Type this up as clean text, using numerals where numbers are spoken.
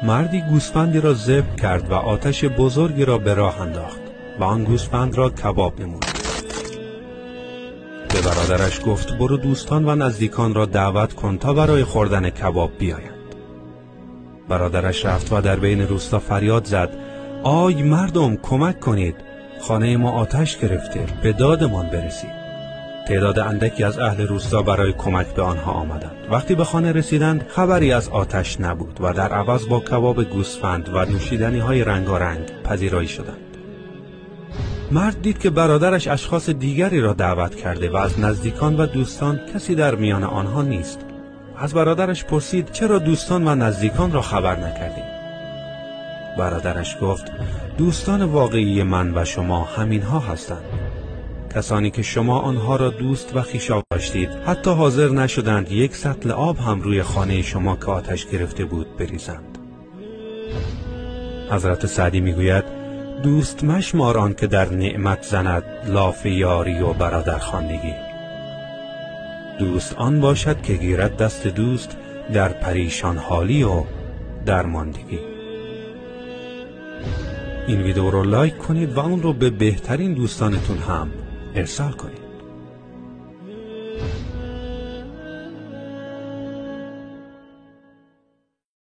مردی گوسفندی را ذبح کرد و آتش بزرگی را به راه انداخت و آن گوسفند را کباب نمود. به برادرش گفت برو دوستان و نزدیکان را دعوت کن تا برای خوردن کباب بیایند. برادرش رفت و در بین روستا فریاد زد آی مردم کمک کنید، خانه ما آتش گرفته، به دادمان برسید. تعداد اندکی از اهل روستا برای کمک به آنها آمدند. وقتی به خانه رسیدند خبری از آتش نبود و در عوض با کباب گوسفند و نوشیدنی های رنگارنگ پذیرایی شدند. مرد دید که برادرش اشخاص دیگری را دعوت کرده و از نزدیکان و دوستان کسی در میان آنها نیست. از برادرش پرسید چرا دوستان و نزدیکان را خبر نکردی؟ برادرش گفت دوستان واقعی من و شما همینها هستند، کسانی که شما آنها را دوست و خویشا داشتید، حتی حاضر نشدند یک سطل آب هم روی خانه شما که آتش گرفته بود بریزند. حضرت سعدی میگوید دوست مشمار آن که در نعمت زند لاف یاری و برادرخواندگی. دوست آن باشد که گیرد دست دوست در پریشان حالی و درماندگی. این ویدیو رو لایک کنید و اون رو به بهترین دوستانتون هم ارسال کنید.